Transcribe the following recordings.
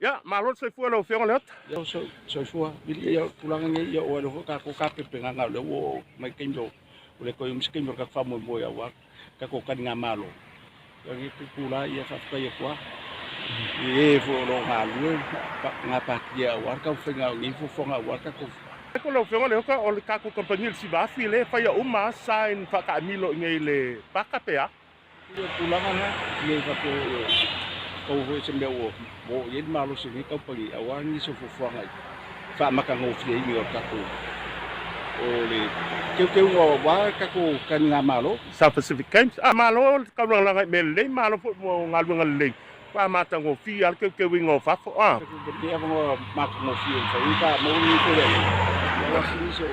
Ia, malo le soifua i lau Afioga Leota. Ia, soifua. Ia, o tulaga nei, ia, ua iloa foi tatou tapenapenaga o lea ua oo mai taimi o le toe umi se taimi o le tatou faamoemoe aua tatou taligamalo. Ia, lenei itula, ia, faafetai atu lava i e foi o lo o galulue gapatia aua le taumafaiga o nei fuafuaga aua le tatou. Ko lau Afioga Leota, o le tatou kamupani o le Sivafi lea e faia uma lava sign faataamilo i inei i le paka pe a? O le tulaga lena, ne i faapea ua pau foi se mea ua oo i ai le malosi o lenei kamupani, aua nisi o fuafuaga i faamatagofieina o le tatou, o le teuteuga aua le tatou taligamalo. South Pacific Games. A malo le taulagalaga i mea lelei, malo foi mo galuega lelei, ua matagofie lava le teuteuina o fafo. A. Lenei avanoa matagofie ua mafai ai ona maua lenei feoaiga, aua se nisi o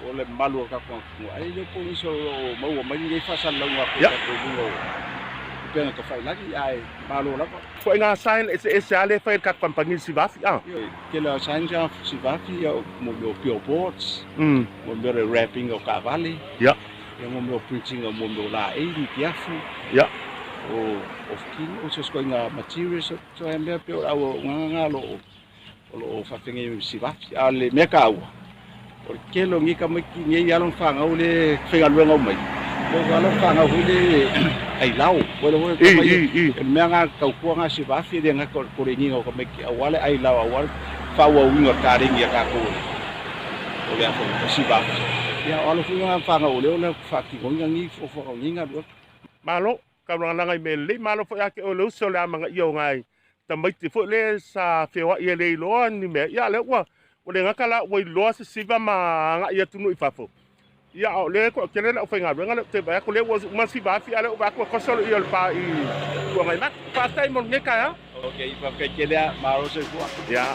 O le mamalu o le tatou atunuu, ai le o nisi o lo o maua mai lenei faasalalauga atu i tatou i luga o upega tafailagi, ae malo lava. Ituaiga sign eseese lava lea e fai e le tatou kamupani i le Sivafi, a. Ioe, tele lava o signs a Sivafi, mo mea o billboards, mo mea o le wrapping o taavale, ia, mo mea o printing o mo mea o laei, mitiafu, ia, o kino, o se isi ituaiga materials, so he mea pei o le auaunaga lena o lo o faafeagai ai ma Sivafi. A o le mea taua, o le tele o nei tamaiti nei alo ma fanau lea e faigaluega uma ai, o alo ma fanau foi lea ailao. Ua iloa foi I, i, i. O le mea lena tautua lena a Sivafi e le gata o le koleniga o tamaiti aua le ailao aua le faaauauina o le kaleni a tatou o le o Sivafi. Ia o alo foi na ma fanau o lea o le a faatinoina nei fuafuaga o nei galuega. Malo, taulagalaga i mea lelei, malo foi ia te oe le uso le amanaia o nai tamaiti foi lea sa feoai e le iloa ni mea, ia lea ua ua le gata la ua iloa sesiva ma agai atunuu i fafo, ia a o lea e toatele le aufaigaluega lea ou te vaai atu lea ua uma siva afi a lea ua vaai atu ua toso le ia o le pa i Tuanaimato. Faafetai mo lenei taeao. Ok, faafetai tele lava, malo soifua. Ia.